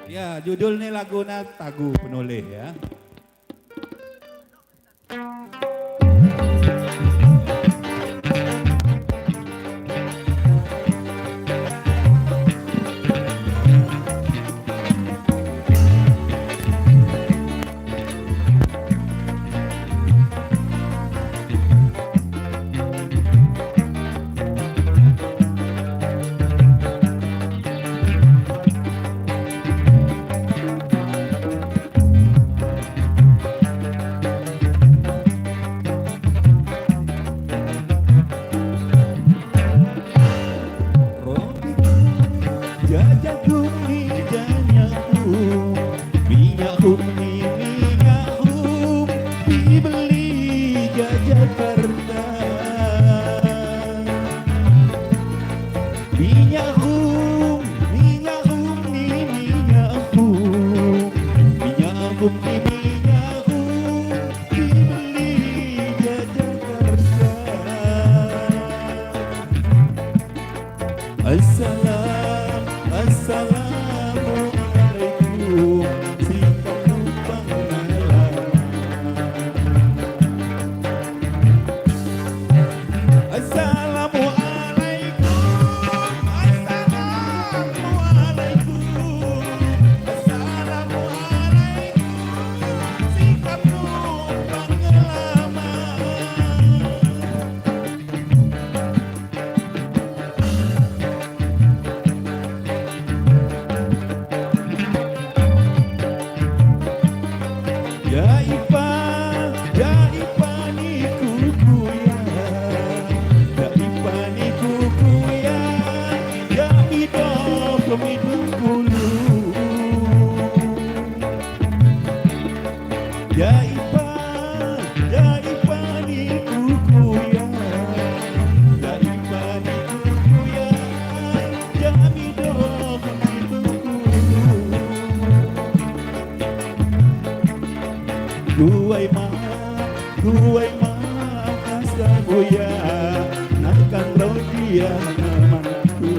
Ya, judulnya laguna Tagu Penolih ya. Assalamualaikum, sikap numpang malam. Assalamualaikum, assalamualaikum, assalamualaikum, sikap numpang lama. Ya Ipa, ya Ipa ni kuku ya, ya Ipa ni kuku ya, ya mido kulu. Ya Ipa, ya Ipa ni kuku ya, ya Ipa ni kuku ya, ya mido kulu. Guai ma kasabuya, nakan rodia mantu.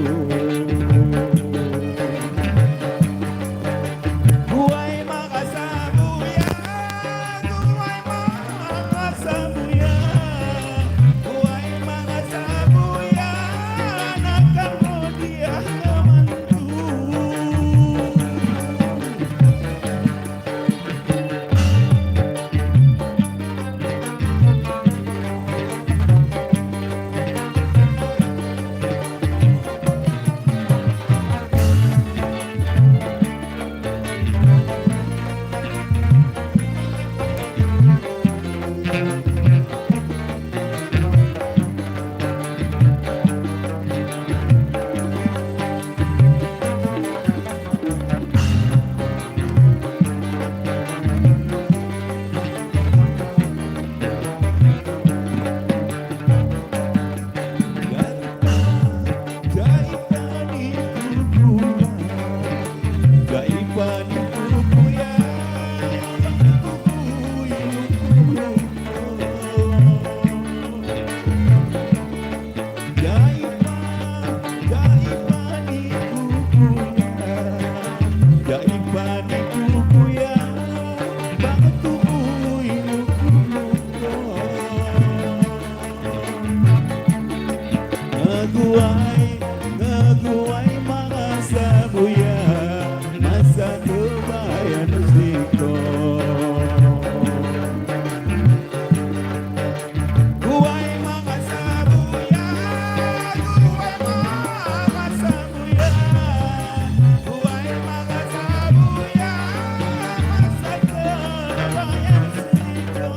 Guai ma kasabuya, guai ma kasabuya, guai ma kasabuya, nakan rodia mantu. Ngaguai masa buya, masa kebayan siko. Guai masa buya, guai masa buya, guai masa buya, masa kebayan siko.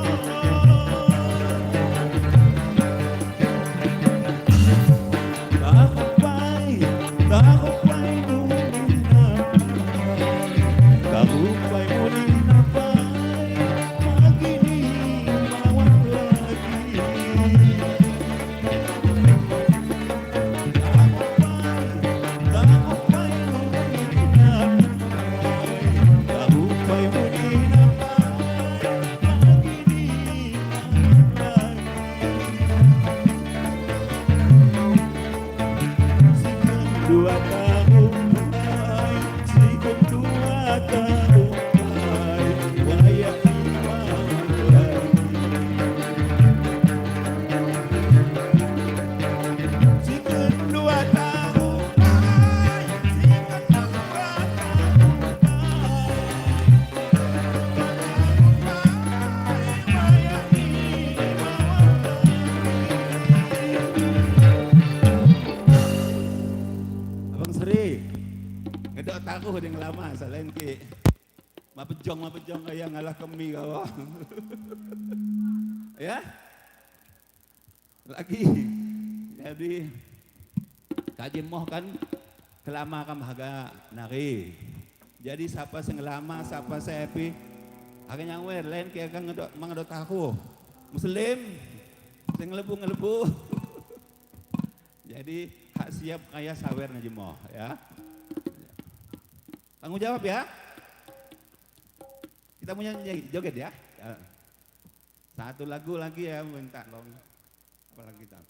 Taruh yang lama selain ki. Mapejong kayak ngalah kemi kau. Ya. Lagi. Jadi kaji moh kan kelama kam haga nari. Jadi siapa sing lama, siapa sepi, haga nyawer lain ki akan ngedok mangedok taruh. Muslim sing ngelebu-ngelebu. Jadi hak siap kaya sawer ngaji moh ya. Tanggung jawab ya. Kita punya joget ya. Satu lagu lagi ya minta dong. Apalagi kita.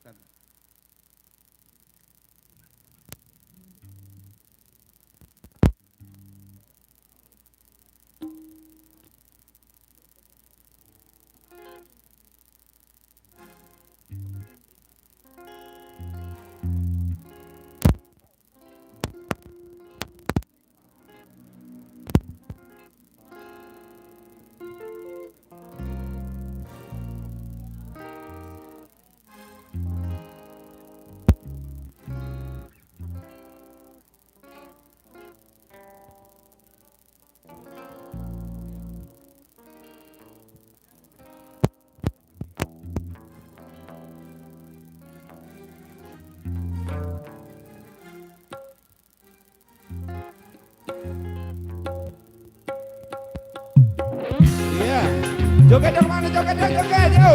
Joget dong mana, joget dong, joget, yo.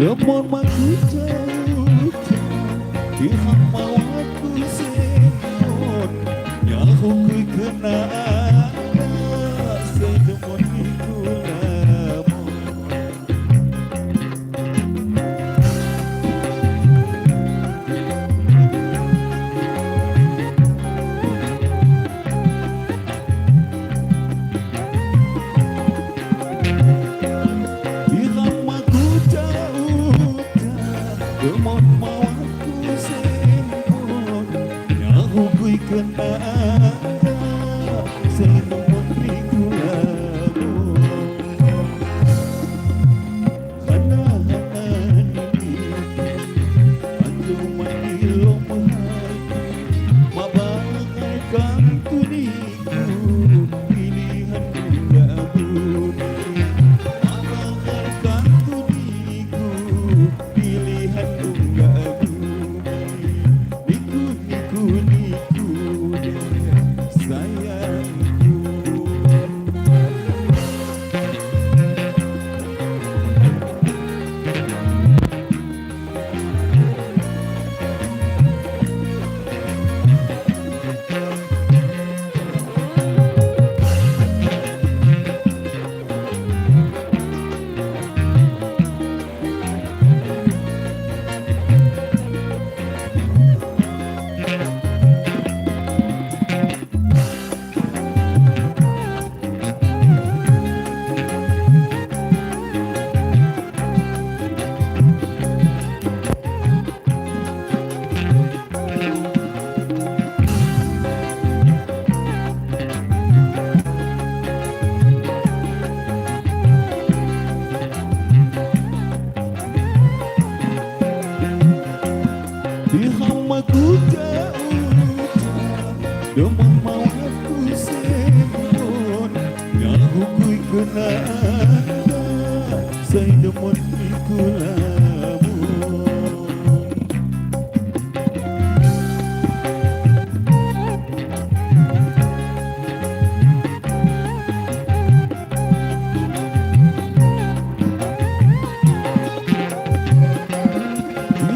Demon maku jauh Ihang mau aku semon Nyahu ku kena Sedemon iku lamon. Ihang maku jauh Demon mau aku semon Nyahu ku kena Sedemon iku lamon. Hana hana niku Antu manilo mahal Mabangai kang tuniku Pilihan Hamaku jauh demen mau aku sempon nyahu kui kena saya demen iku lamun.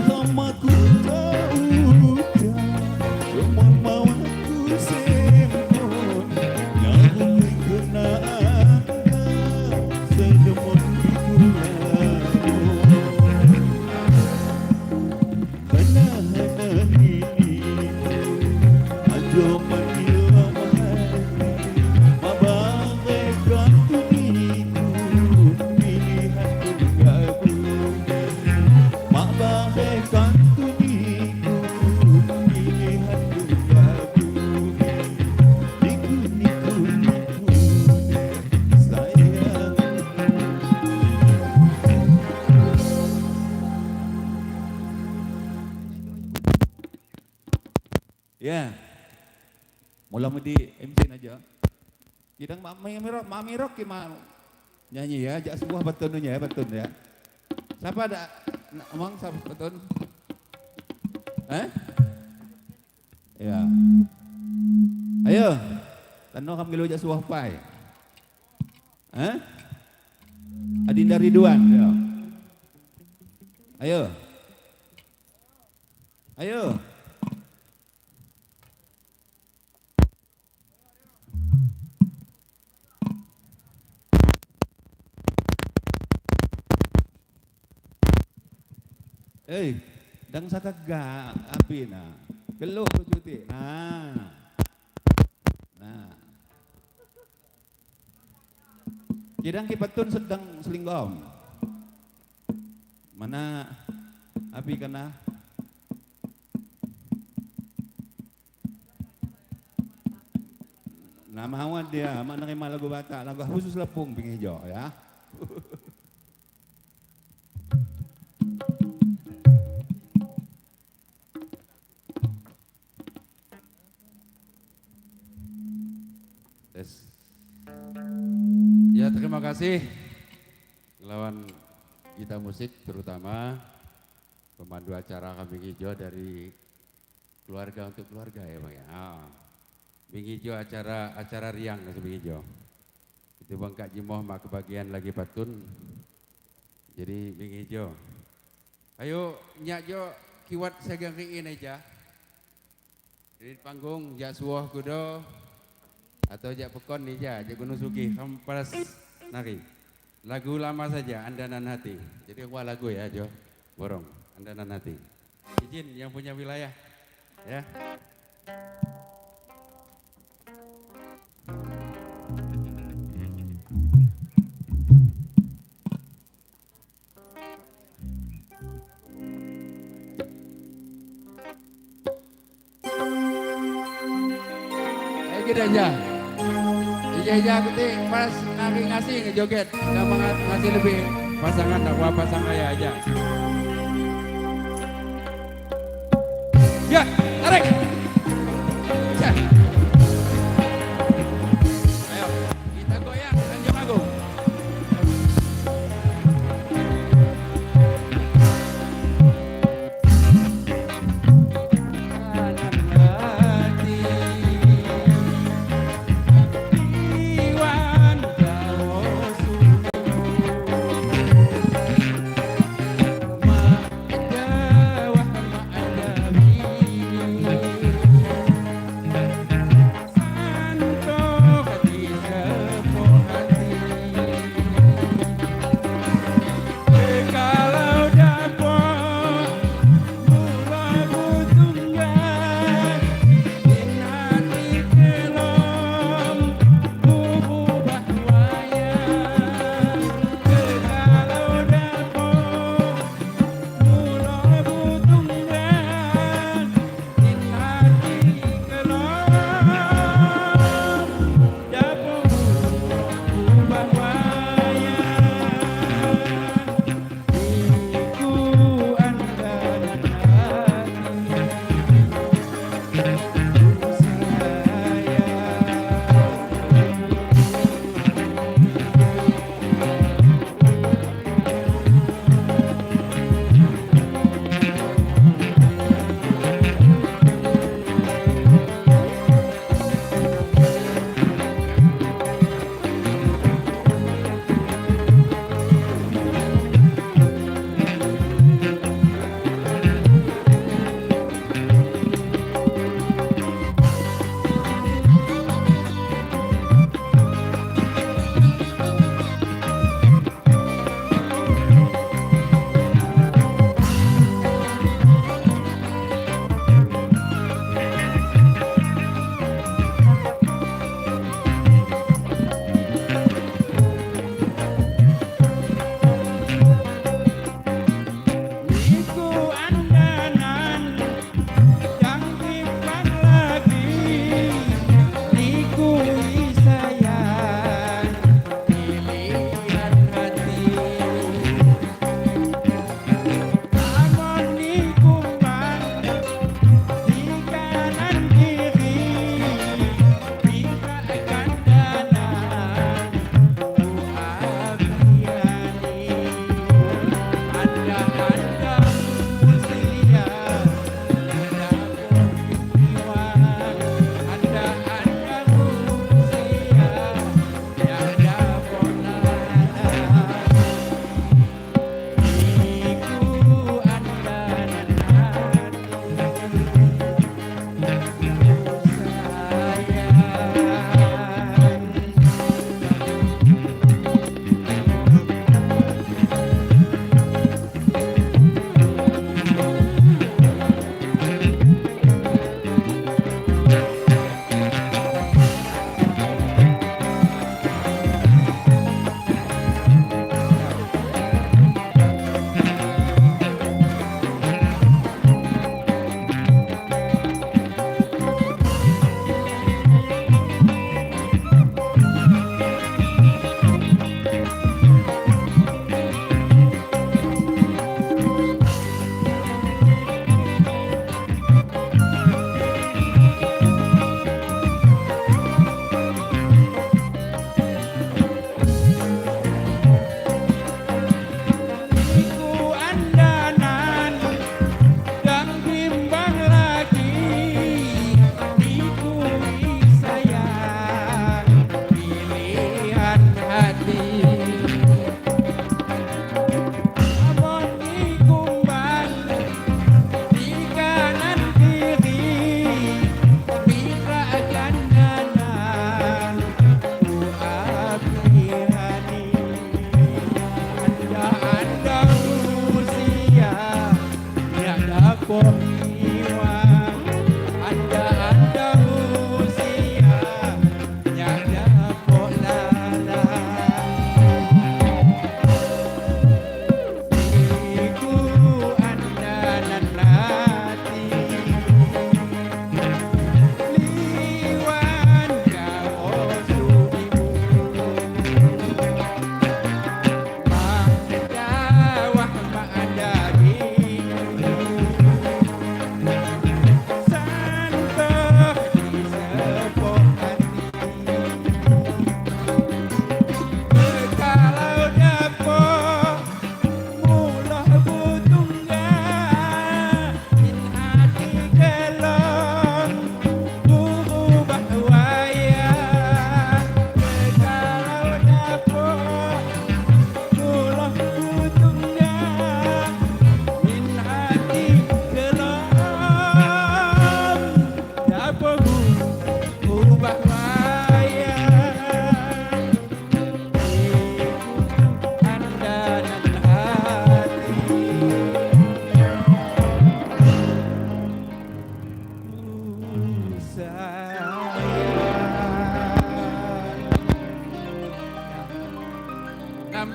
Hamaku jauh demen mau aku sempon nyahu kui kena saya demen iku lamun. Sayang. Ya, mula di MC aja. Kidang Mami Rock ki nyanyi ya, jak sebuah betunnya ya, betun ya. Siapa ada omong siapa betun? Eh? Ya. Ayo. Tano kam gelo jak sebuah pai. Eh? Adinda Ridwan, ya. Ayo. Ayo. Eh, dang saka ga api na. Geluk ku cuti. Nah. Nah. Kidang kipatun sedang selinggom. Mana api kena? Nama awan dia, mana nerima lagu Batak, lagu khusus lepung ping hijau ya. Tes. Ya, terima kasih lawan Gita Musik, terutama pemandu acara Kambing Hijau dari keluarga untuk keluarga ya Bang ya. Ah. Bing Hijau acara riang Bing Hijau. Itu Bang Kak Jimoh mak kebagian lagi patun. Jadi Bing Hijau. Ayo nyak jo kiwat segang ringin aja. Di panggung jak suah kudo atau jak pekon nih jak Gunung Sugih kampas nari. Lagu lama saja Andanan Hati. Jadi gua lagu ya Jo, borong Andanan Hati. Izin yang punya wilayah ya. Ayo kita aja. Iya ketik pas nari ngasih ngejoget, nggak mau ngasih lebih pasangan, nggak mau pasang raya aja. Ya, tarik. Ya. Ayo, kita goyang Tanjung Agung.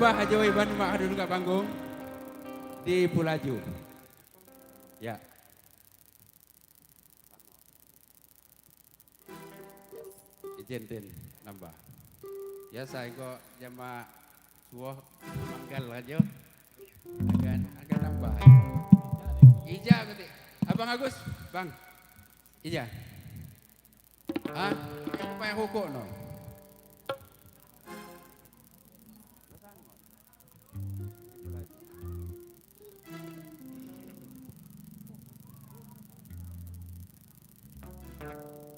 Nambah aja Iban mak dulu nggak panggung di Pulaju. Ya. Izin tin nambah. Ya saya kok jama suah manggal aja. Akan nambah. Ija berarti. Abang Agus, Bang. Ija. Hah? Aku payah rokok no.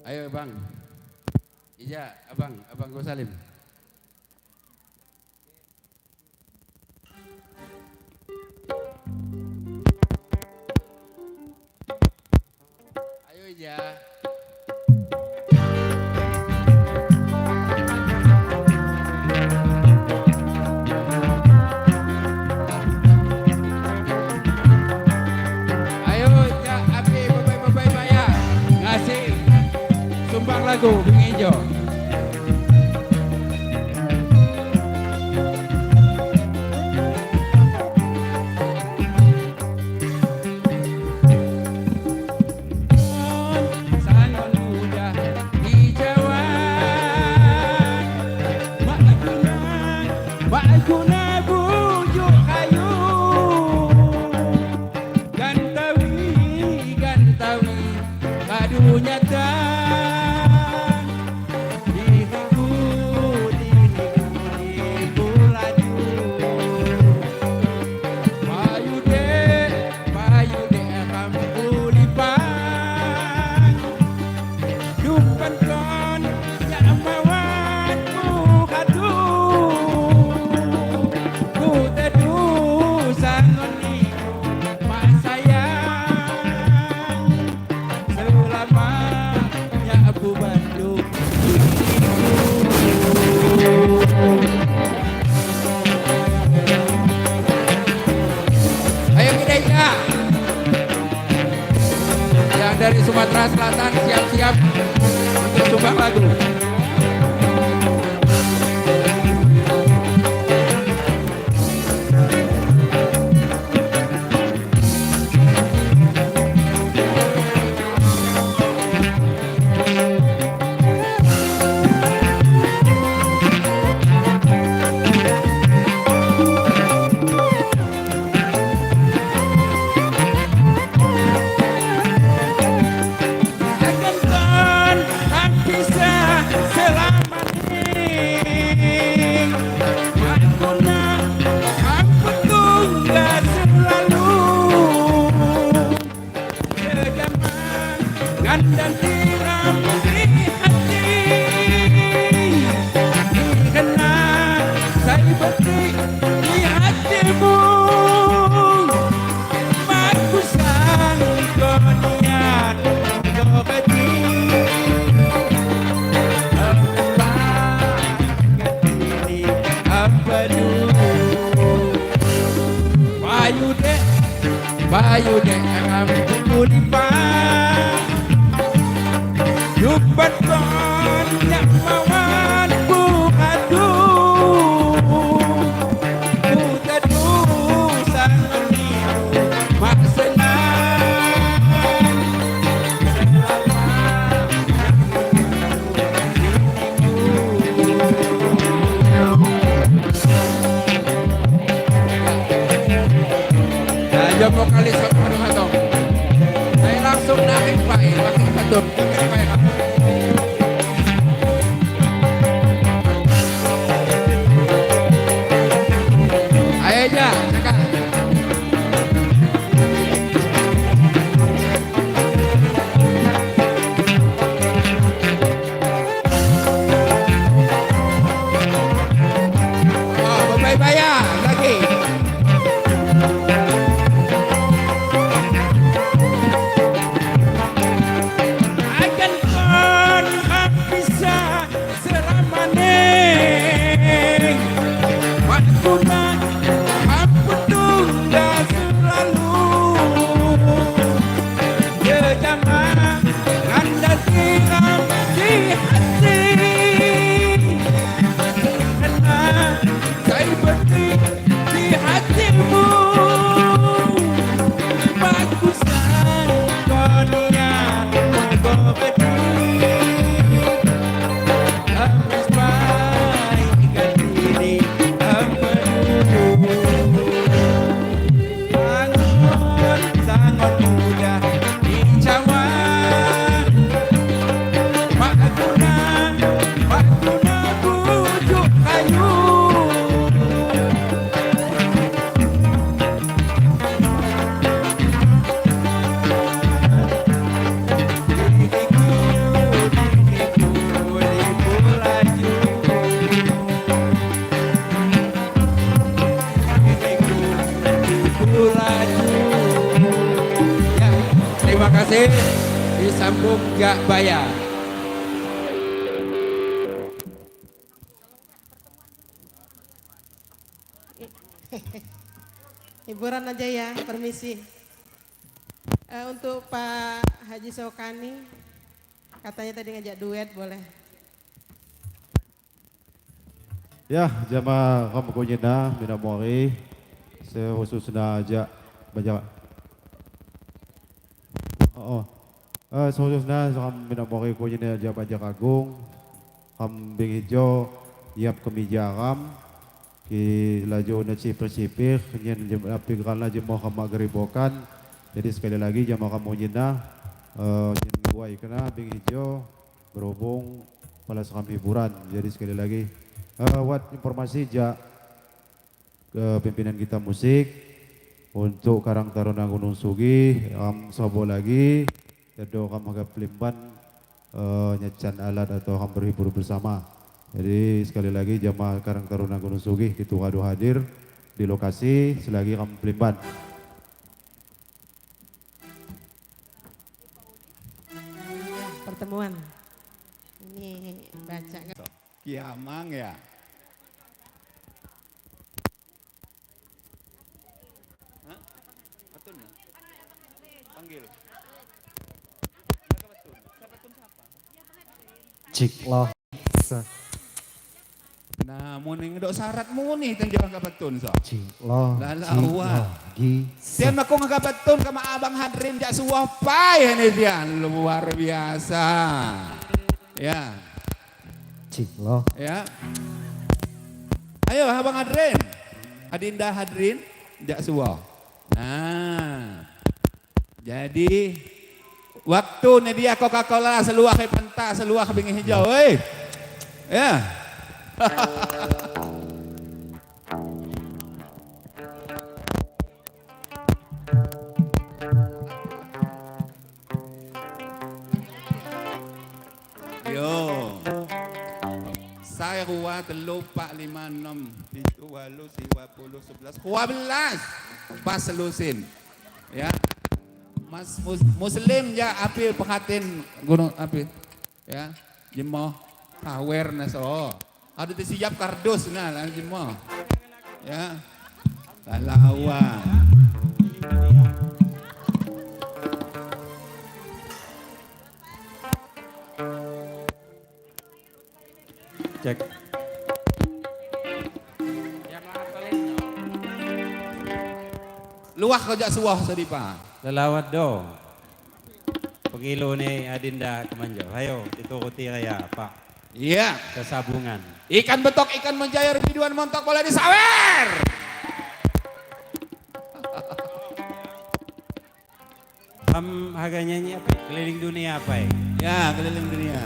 Ayo Bang. Iya, Abang Gosalim. Ayo Ija. Ayo Ija, api babai-babai baya ngasih sumbang lagu Bung Ijo. Dari Sumatera Selatan siap-siap untuk sumbang lagu. Bayu dek kulipan Jubat konyak mawan buhadu Kutadu sangon niru mak senang Selama Ayo vokalis satu. Saya langsung narik Pak, pakai satu. Ayo aja, cakap. Oh, bye-bye ya, lagi. Di hati. Oke, disambung gak bayar. Hiburan aja ya, permisi. Untuk Pak Haji Sokani, katanya tadi ngajak duet boleh. Ya, jamaah kamu kunyina minamori, khususnya aja banyak. Khususnya kamu minamori kunyina aja banyak agung, kambing hijau, yiap kemeja ram, ki laju na sipir-sipir, nyen api kerana jemaah kamu geribokan. Jadi sekali lagi jamaah kamu kunyina, nyen gua ikna bing hijau berhubung pada sekam hiburan. Jadi sekali lagi buat informasi ja ke pimpinan kita musik untuk Karang Taruna Gunung Sugih, sobo lagi, jadi kam agak pelimpan nyecan alat atau kam berhibur bersama. Jadi sekali lagi jamaah Karang Taruna Gunung Sugih itu kado hadir di lokasi selagi kam pelimpan. Pertemuan ini baca Kiamang ya. Hah? Patun ya? Panggil. Cik loh. Nah, muning dok syarat muni teng jalan kapatun so. Cik loh. Lala Gi. Tian aku ngakapatun kama abang Hadrin jak suah pai ini tian luar biasa. Ya. Cik loh. Ya. Ayo abang Hadrin. Adinda Hadrin jak suah. Nah. Jadi waktu ni dia Coca-Cola seluah ke pentas seluah bingi hijau, oi. Ya. Yo. Saya 2, 3, 4, 5, 6, 7, 8, 9, 10, 11, 12. Pas lusin. Ya. Mas Muslim ya api pengatin gunung api. Ya. Jemoh kawer na so. Ada disiap kardus nah lah jemoh. Ya. Lalawa. Cek. Luah kerja suah sedipa. Lelawat do. Pengilo ni Adinda Kemanjo. Ayo dituruti raya Pak. Iya. Kesabungan. Ikan betok, ikan menjair, biduan montok boleh disawer. Am harganya nyanyi apa? Keliling dunia apa ya? Ya, keliling dunia.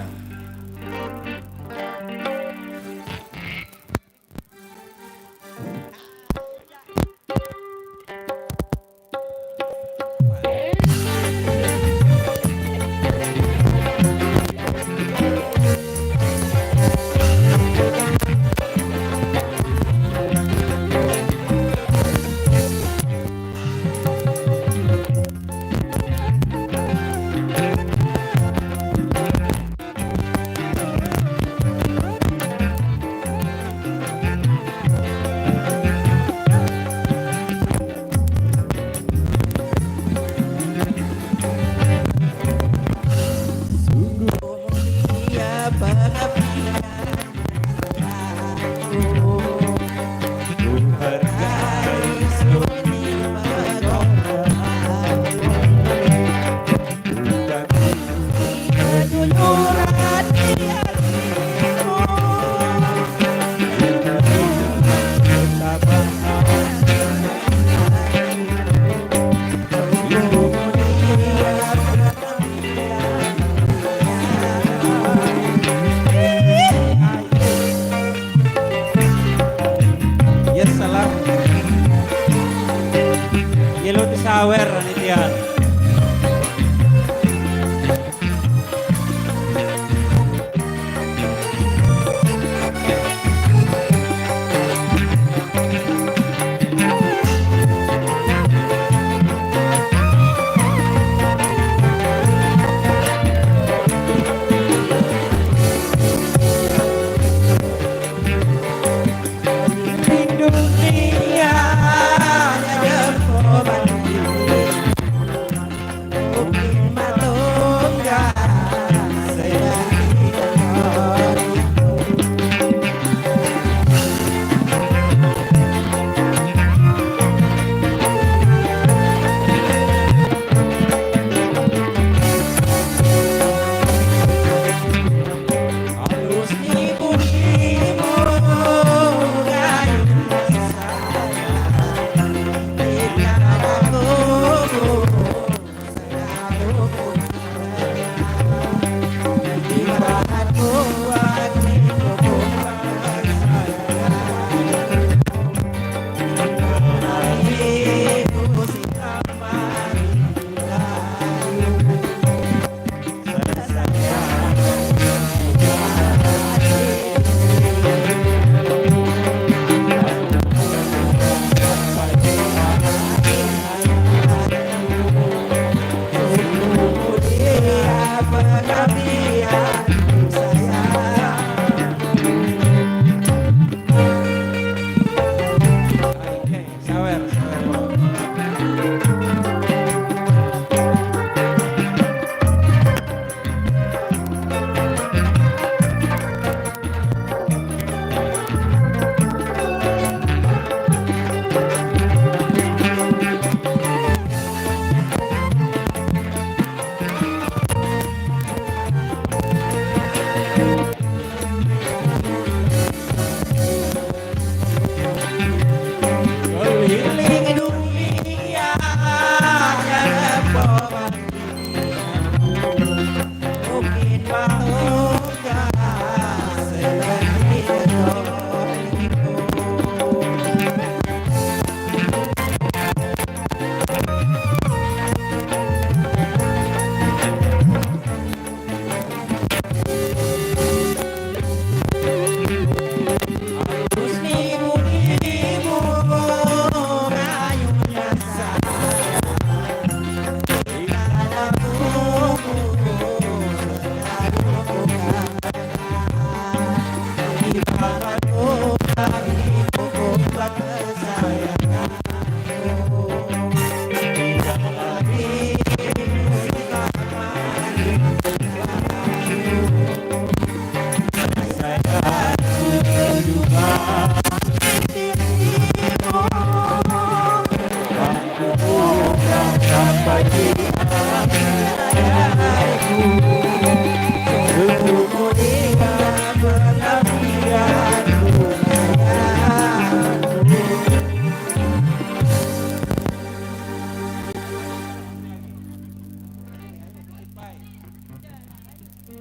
Lagu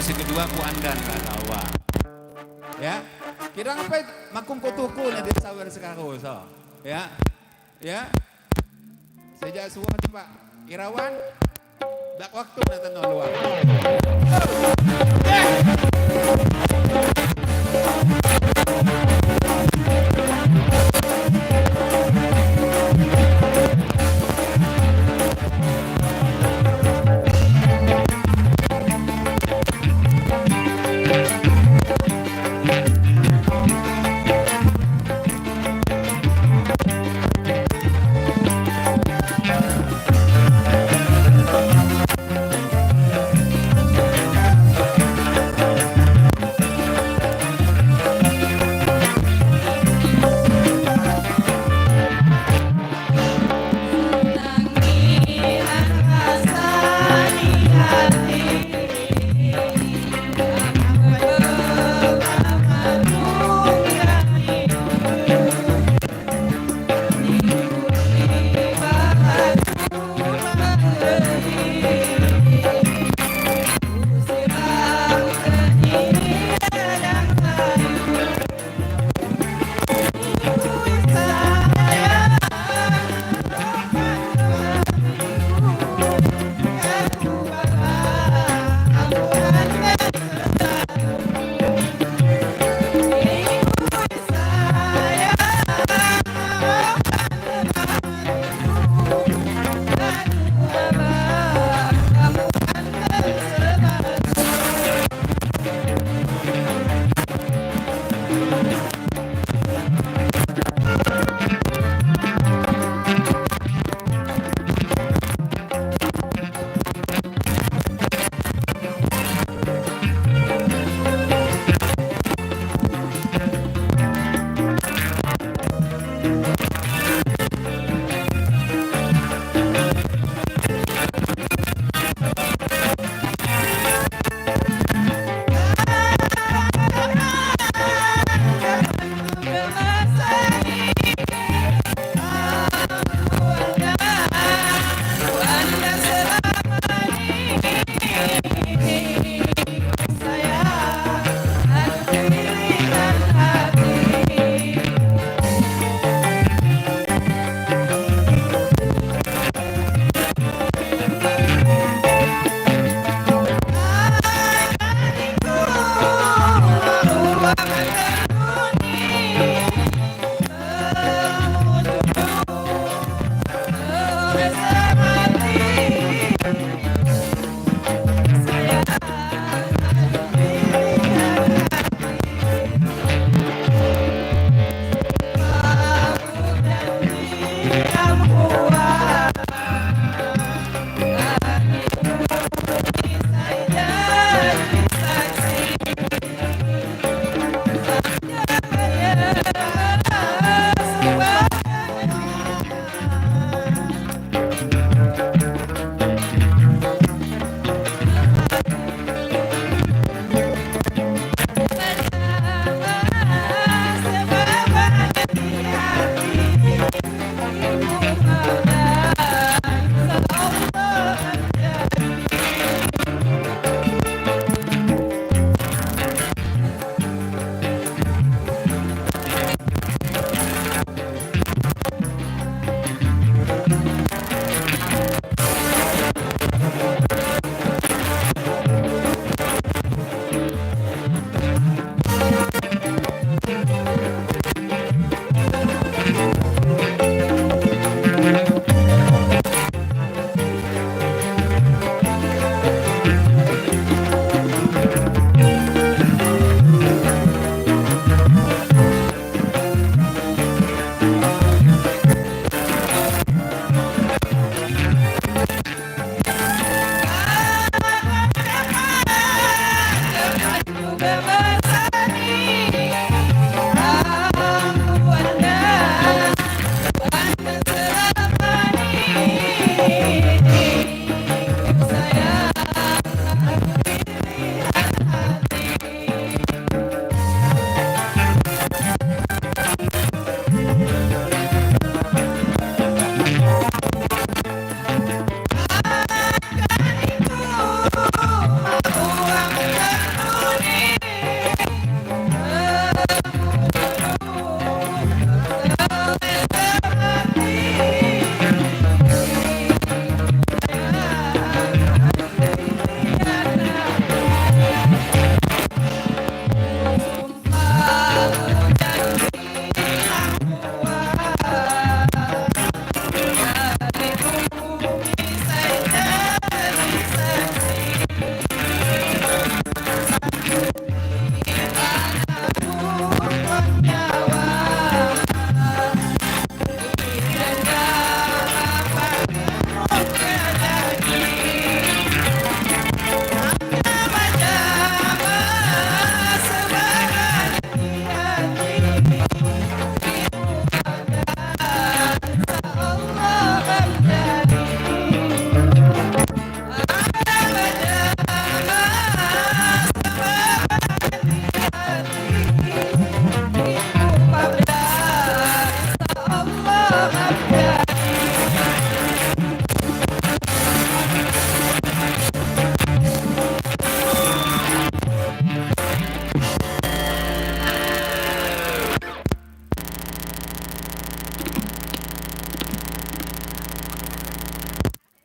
si kedua ku andan katawa. Ya. Kira apa makum kotuku nanti sawer sekarang so. Ya. Ya. Sejak suah Pak Irawan dak waktu nanti luar.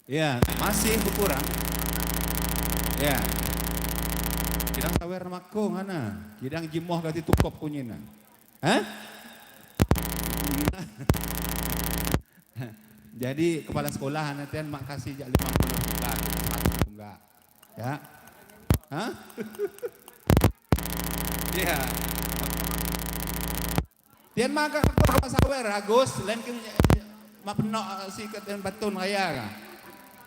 Ya, masih berkurang. Ya. Kidang sawer mako ngana. Kidang jimoh gati tukop kunyina. Hah? Jadi kepala sekolah nantian mak kasih jak 50 juta satu enggak. Ya. Hah? Iya. Tian maka kepala sawer Agus lain ke mak penok sikat yang batun raya ka.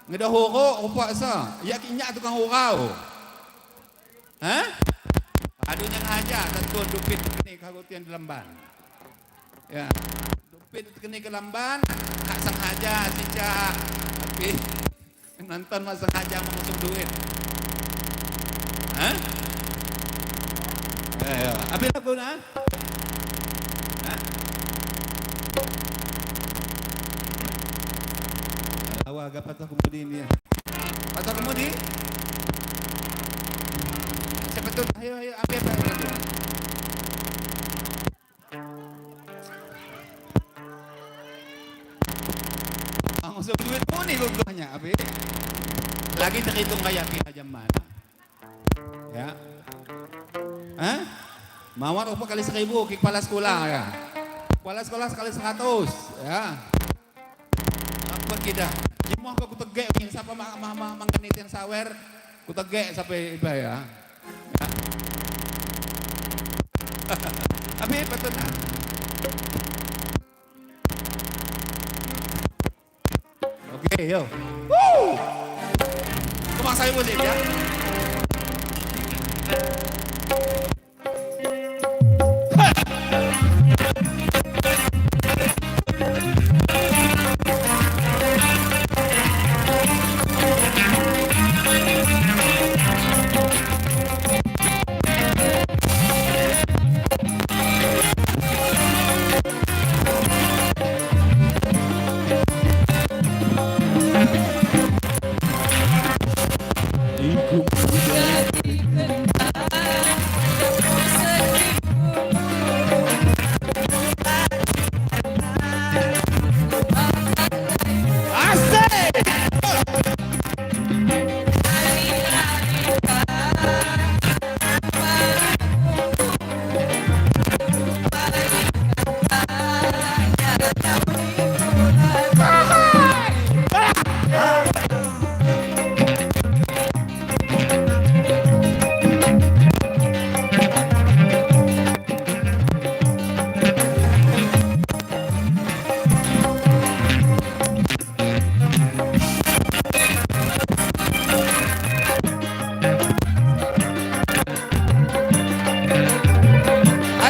Ngedah huruk rupak sa. Ya kinyak tukang hurau. Hah? Adunya ngajar tentu dupit kene kagotian di lamban. Ya. Dupit kene ke lamban, hak sengaja cicak. Tapi nonton mah sengaja mengusung duit. Hah? Ayo, apa lagu nah? Hah? Awak agak patah kemudi ni. Patah kemudi? Siapa tu? Ayo, ayo, ambil apa lagu? Langsung duit pun ni guguhnya, abi. Lagi terhitung kayak kita zaman. Ya. Hah? Mawar apa kali 1000 ke kepala sekolah ya. Kepala sekolah sekali 100 ya. Apa kita? Jimoh kau kutegek yang siapa mangkanitin sawer kutegek sampai iba ya. Ya. Abi betul nah. Oke, yo. Woo! Kumang saya musik ya.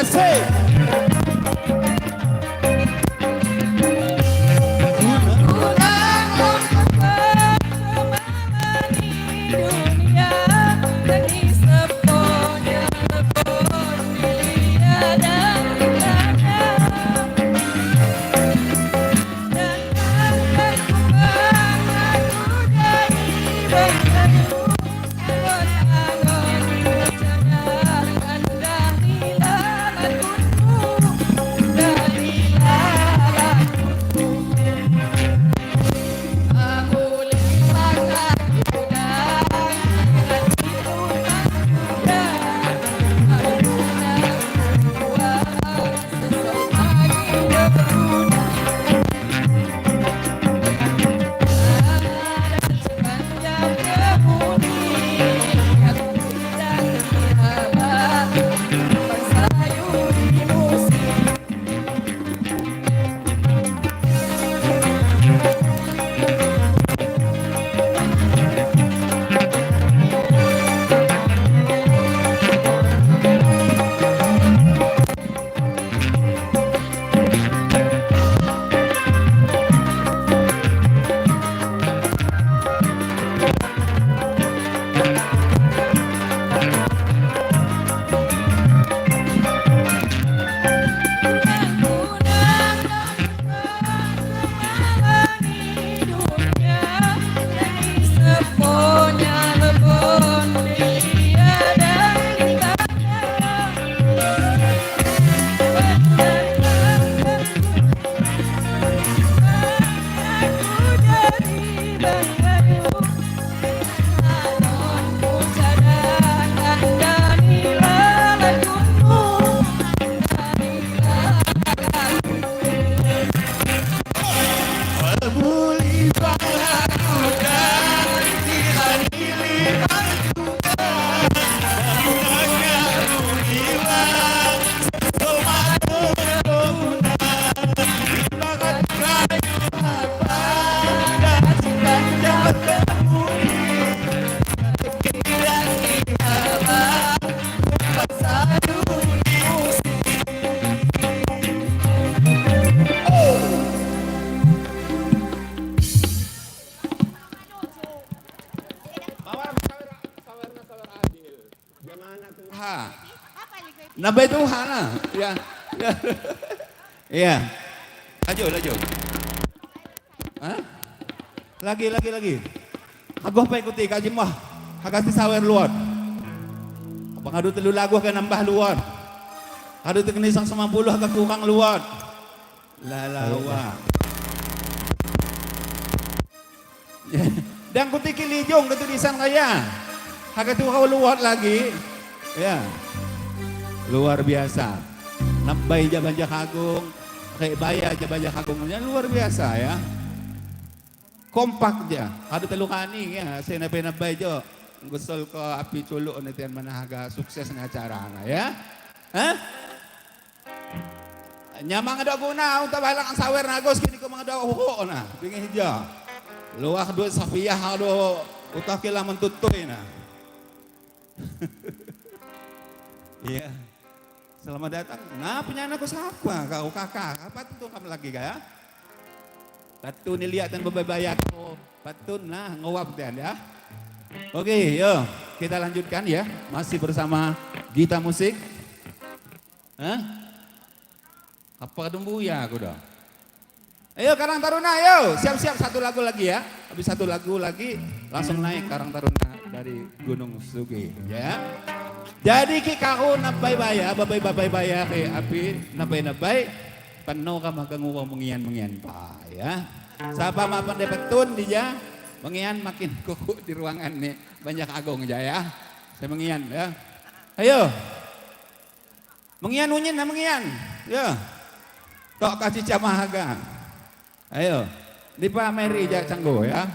Asik. Nabai Tuhan lah. Ya. Ya. Ya. Laju, laju. Hah? Lagi, lagi, lagi. Aku apa ikuti Kak Jimah? Hak sawer luar. Abang adu telu lagu akan nambah luar. Adu terkena sang 90 agak kurang luar. Lalawa. Dan kuti kilijong ke tulisan kaya. Hak tu kau luar lagi. Ya. Luar biasa. Nabai Jabanja Agung, kayak baya Jabanja Agung, luar biasa ya. Kompak dia. Ada telu kani ya, saya nabai nabai jo. Gusol ko api culuk netian manahaga sukses na acara na ya. Hah? Nyamang ada guna unta balang ang sawer nagos kini ko mga daw huko na. Bingin hijau. Luak dua safiyah ado utah kila mentutuy na. Iya. Selamat datang. Nah, punya anakku siapa? Kau kakak. Apa tuh kamu lagi kaya? Patun ni lihat dan berbayak. Patun nah ngowap dan ya. Oke, yo kita lanjutkan ya. Masih bersama Gita Musik. Hah? Apa kedumbu ya aku dah. Ayo Karang Taruna, ayo siap-siap satu lagu lagi ya. Habis satu lagu lagi langsung naik Karang Taruna dari Gunung Sugih ya. Jadi ki kau nabai baya, babai babai baya ke api nabai nabai penuh ka magangu mengian mengian pa ya. Siapa mapan depetun dia mengian makin kuku di ruangan nih banyak agung aja ya. Saya mengian ya. Ayo. Mengian unyin nah mengian. Ya. Tok kasih camahaga. Ayo. Di Pak Mary jak canggo ya.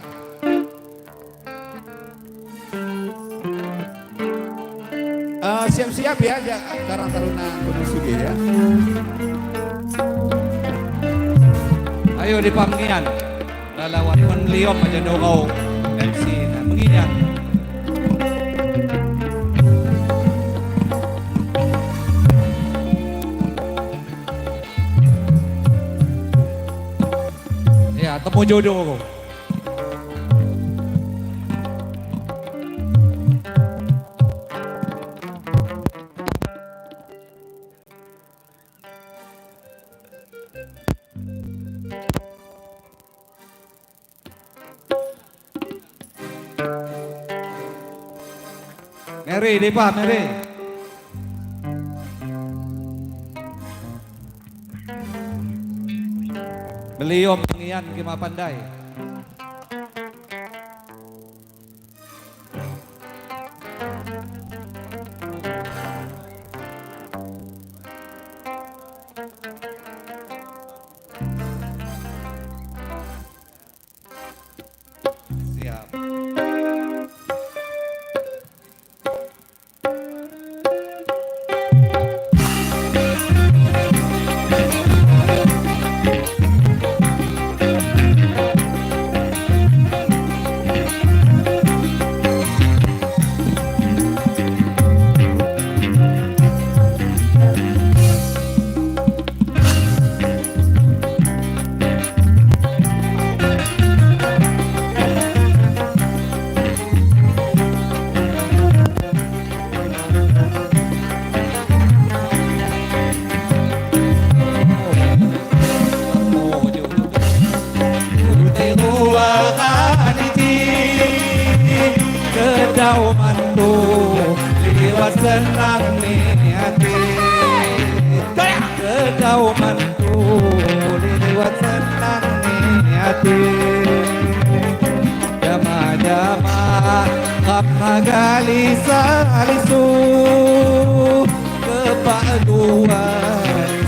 Siap-siap ya Karang Taruna Gunung Sugih ya. Ayo di Pangian. Lalawan menliom aja dong MC nah, mengian. Ya, temu jodoh. Mary, Depa, Mary. Beliau mengian kima pandai. Siap. Senang hati kedauman tu liwat senang hati jama-jama kapna salisu kepaduan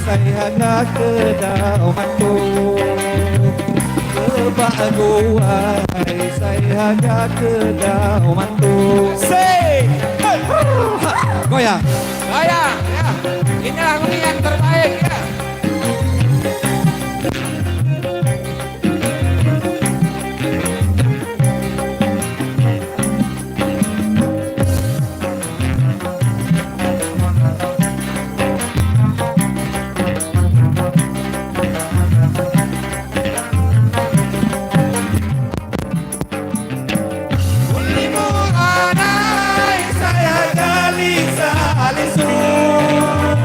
saya kedauman tu kepaduan saya kedauman tu. Say goyang, goyang, ya. Inilah yang terbaik ya. Saya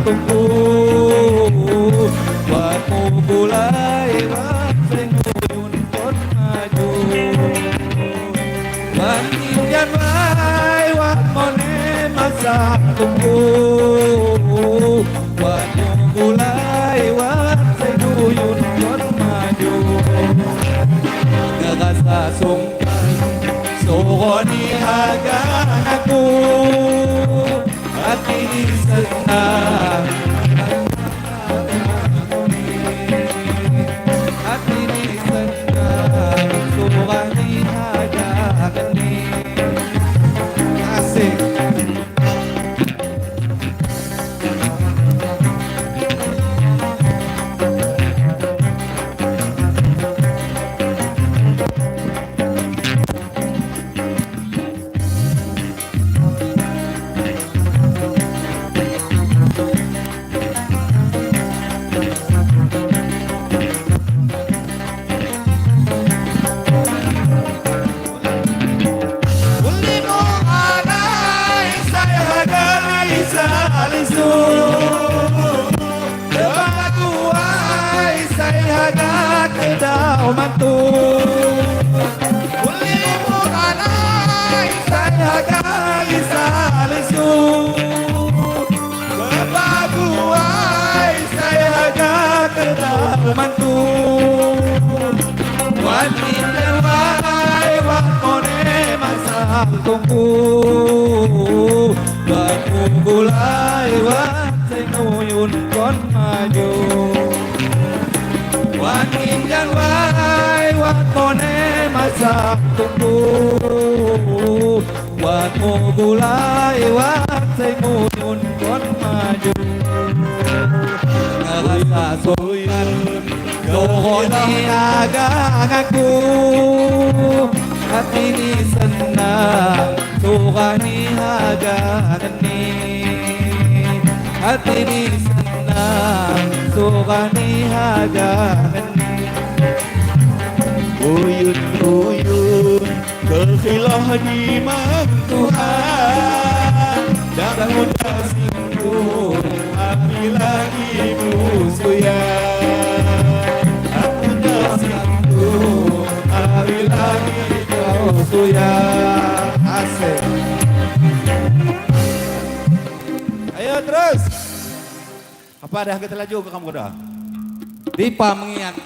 tungku. Watmu gulai wat sing uyun kon maju. Wat injan wae wat mone masak tungku. Watmu gulai wat sing uyun kon maju. Ngerasa sungkan soroni hagan aku. Hati senang, hati senang, surani hagan ni. Asik. Uyun-uyun kehilah di Tuhan dan muda singgung api lagi musuya. Aku tersinggung api lagi musuya. Asik. Ayo terus. Apa dah kita laju ke kamu dah? Dipa mengian.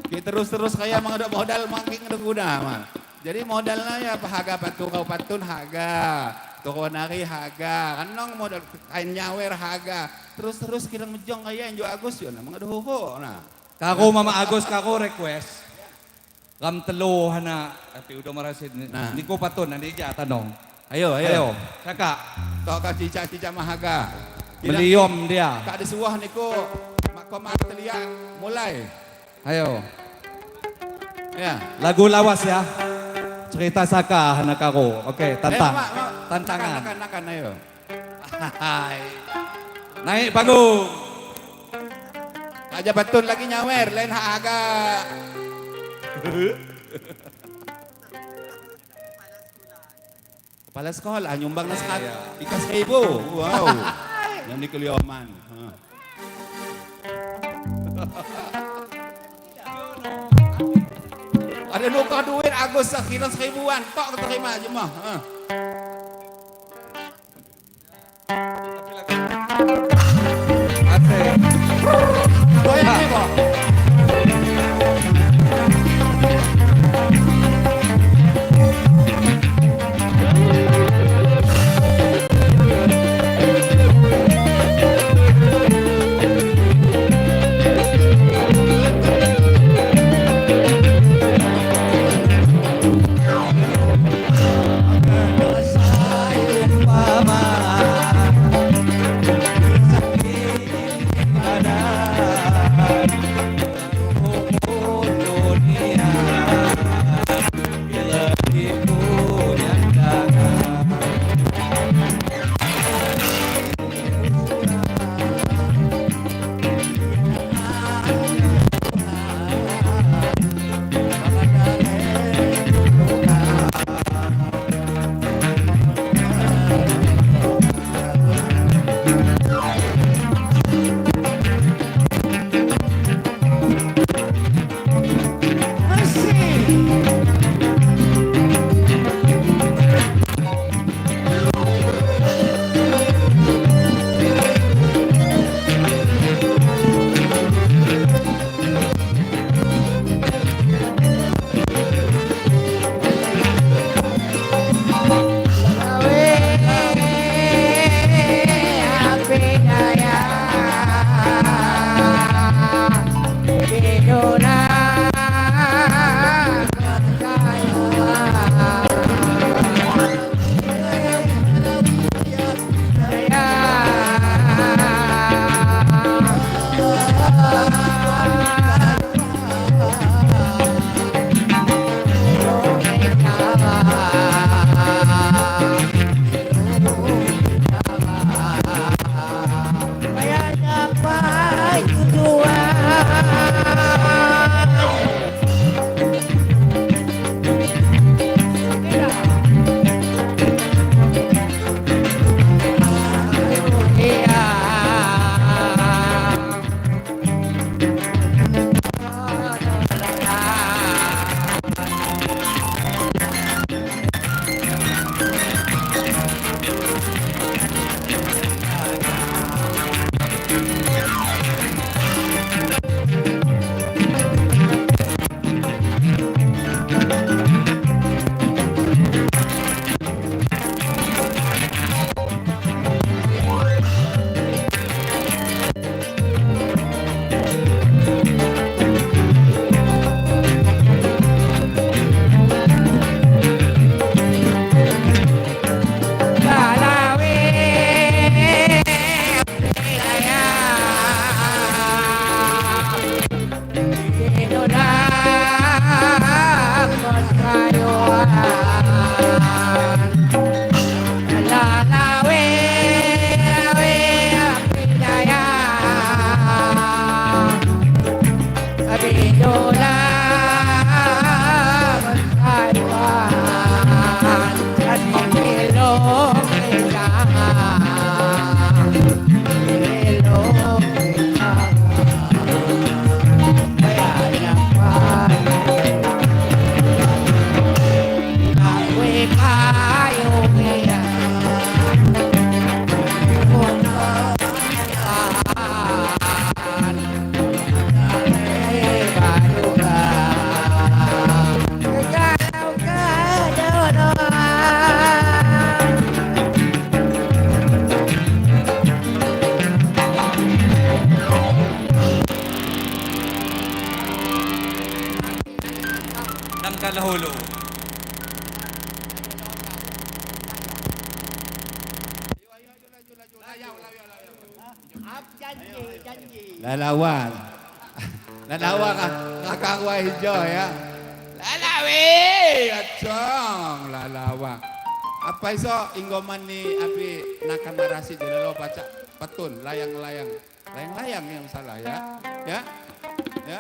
Kita terus-terus kayak mengaduk modal makin ngaduk guna mah. Jadi modalnya ya harga patu kau patun harga, toko nari harga, kanong modal kain nyawer harga. Terus-terus kita mejong kayak Injo Agus yo nah mengaduk huko nah. Kako Mama Agus kako request. Kam telu hana tapi udah merasin. Nah. Niko patun nanti ja tanong. Ayo ayo. Ayo. Kakak. Tok kau cicak-cicak mahaga. Beliom dia. Tak ada suah niko. Mak telia mulai. Ayo. Ya. Lagu lawas ya. Cerita Saka anak aku. Oke, tantang. Tantangan. Nakan, nakan, ayo. Naik panggung. Aja betul lagi nyawer, lain hak agak. Kepala sekolah nyumbang nasihat ikas ribu. Wow. Yang di Kelioman. Ada nukar duit Agus sekian seribuan, tok terima aja mah. Asik. Goyang nih kok. Umpama Lalawan. Lalawa ka kakakwa hijau ya. Lalawi, acong lalawa. Apa iso inggoman ni api nakamarasi jelelo baca petun layang-layang. Layang-layang yang salah ya. Ya. Ya.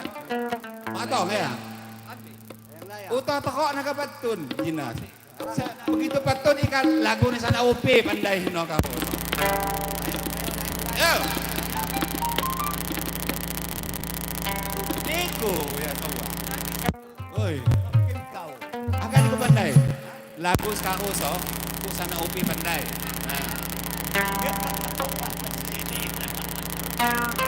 Matong ya. Uta toko naga petun jina. Begitu petun ikan lagu ni sana upi pandai hino kamu. Yo. Niku ya tahu. Oi. Akan aku pandai. Lagu sekarang so, ku sana upi pandai. Nah. Ah.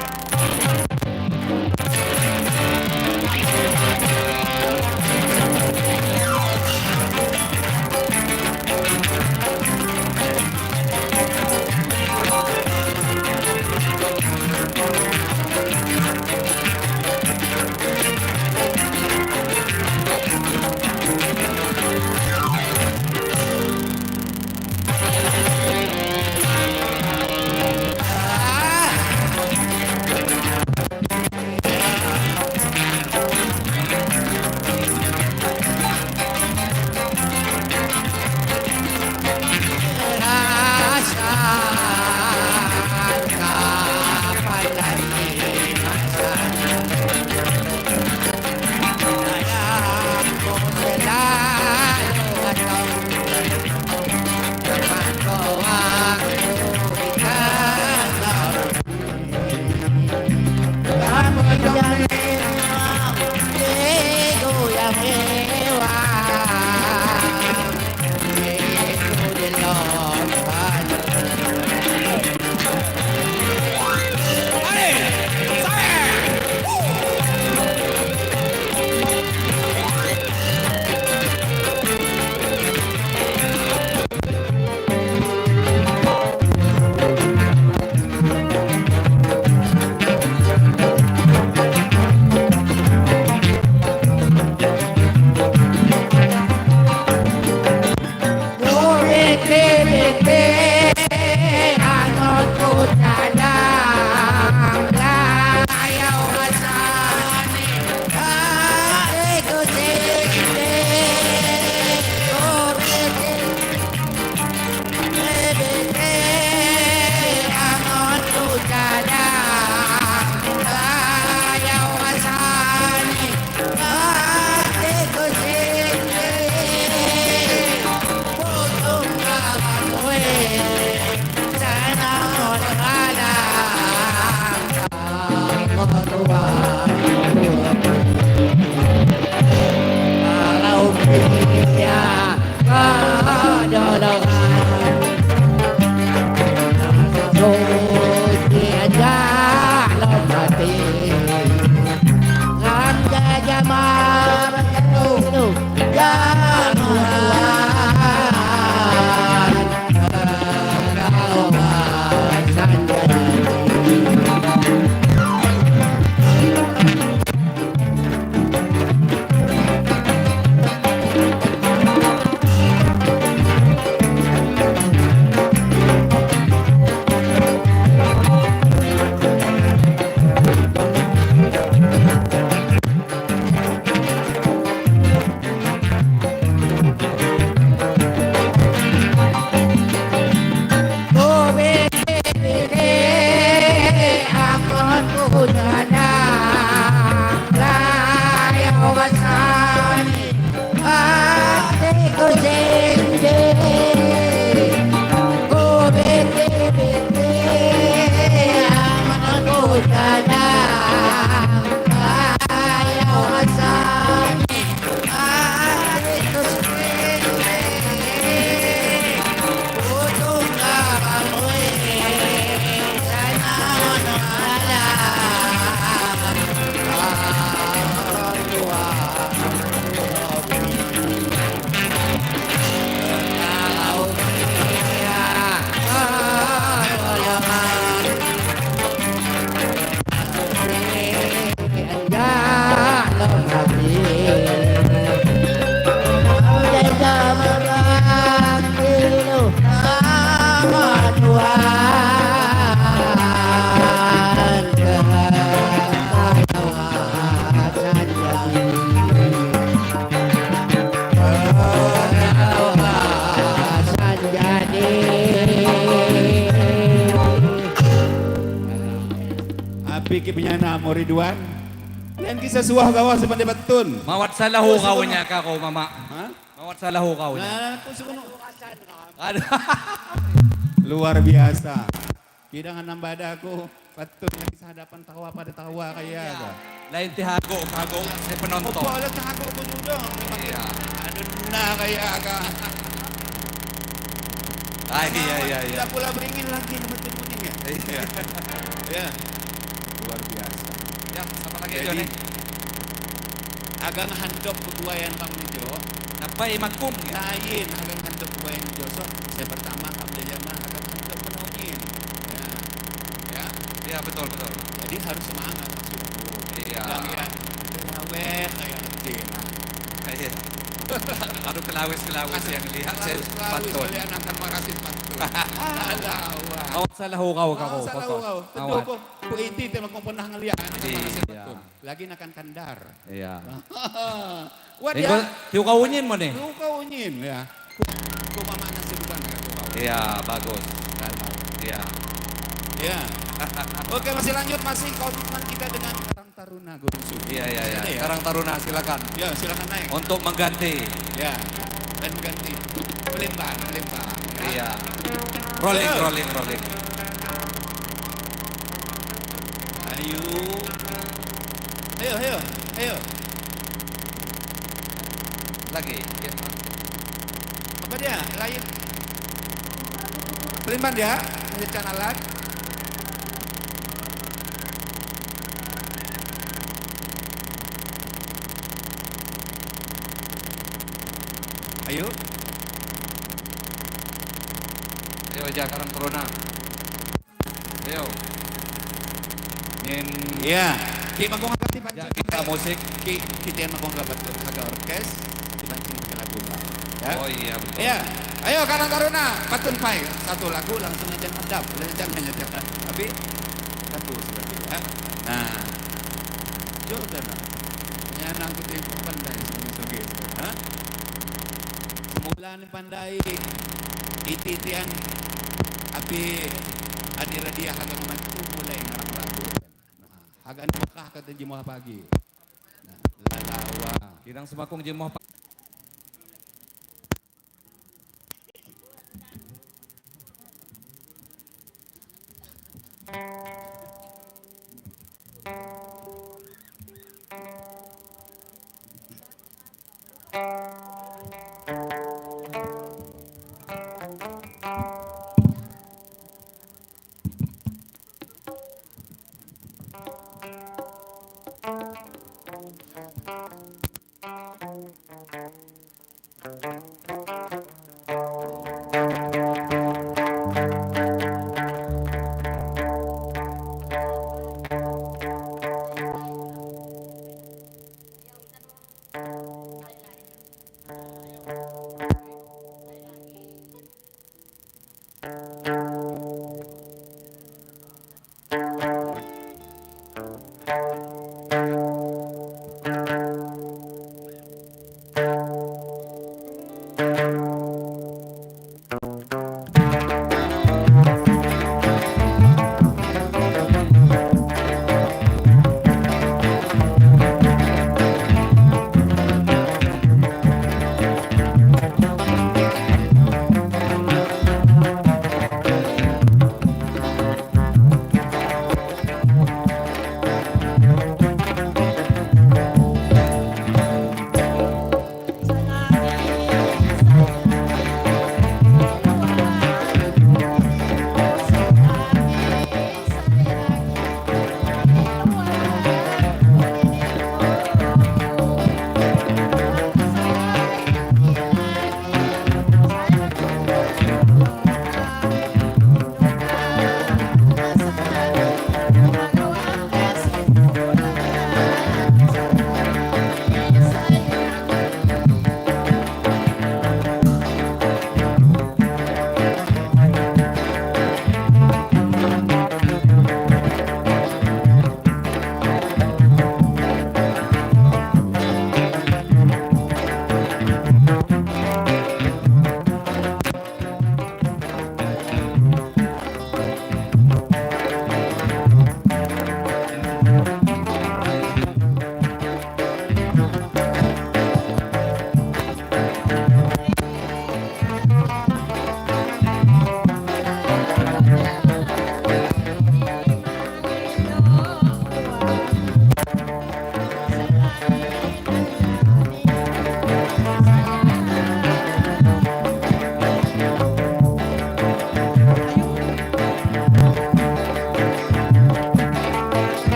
Tapi ki punya nama Ridwan. Lain kisah suah gawah sepandai batun. Mawat salah kau nya kau mama. Hah? Mawat salah kau nya. Nah, aku sekono. Ada. Luar biasa. Kira nambah ada aku patut yang kisah hadapan tawa pada tawa kayak ada. Lain tihago hago saya penonton. Opo lah tihago ko juga. Iya. Aduh nah kayak agak. Ah, iya iya iya. Tidak pula beringin lagi nama kuning ya. Iya. Ya. Luar biasa. Ya, sama lagi Jadi, Joni. Agang handok peguayan kamu Jo. Napa imakum ya? Lain agang handok peguayan Jo. So, saya pertama kamu jama agang handok penuhin. Ya. Ya. Iya, betul betul. Jadi harus semangat maksudku. Iya. Jangan ya kelaweh kayak kecil. Iya. Aduh kelawis-kelawis yang lihat saya Kelawis pantun. kalian akan marasin pantun. Alah. Awak salah kau kau. Salah kau. Tentu kau ku iti tema kau pernah ngeliat akan marasin pantun. Lagi nakan kandar. Iya. Wah dia. Tiu kau unyin mo nih. Tiu kau unyin ya. Ku mama nasi bukan ya kau. Iya bagus. Iya. Iya. Oke masih lanjut masih komitmen kita dengan Karang Taruna Gunung Sugih. Iya iya iya. Karang Taruna silakan. Ya silakan naik. Untuk mengganti. Ya. Dan mengganti. Melimpah melimpah. Iya. Rolling rolling rolling. Ayo. Ayo ayo ayo. Lagi. Ya. Apa dia? Lain. Pelimpan ya. Menyecan alat. Ayo. Ayo aja Karang Taruna. Ayo. Nyen. Iya. Ki mangkong agak dipancing. Ya, kita musik. Ki kita yang mangkong agak agak orkes dipancing pakai lagu. Ya. Oh iya betul. Iya. Ayo Karang Taruna, patun pai. Satu lagu langsung aja hadap, jangan aja. Tapi lagu seperti ya. Nah. Jodoh. Nyanang kutip pandai sugi-sugi. Hah? Semula ni pandai iti-itian api adira dia hagang mantu mulai ngarang lagu. Nah, hagan Mekah kata jemuah pagi. Nah, lalawa. Kirang semakung jemuah pagi.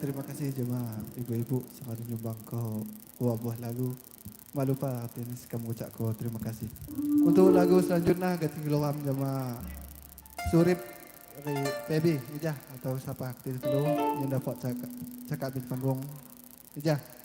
Terima kasih jemaah ibu-ibu sangat nyumbang ke buah lagu. Malu pak tenis kamu ucap ko terima kasih. Untuk lagu selanjutnya ganti geloram jemaah Surip Pebi Ijah atau siapa aktif dulu yang dapat cakap di panggung Ijah.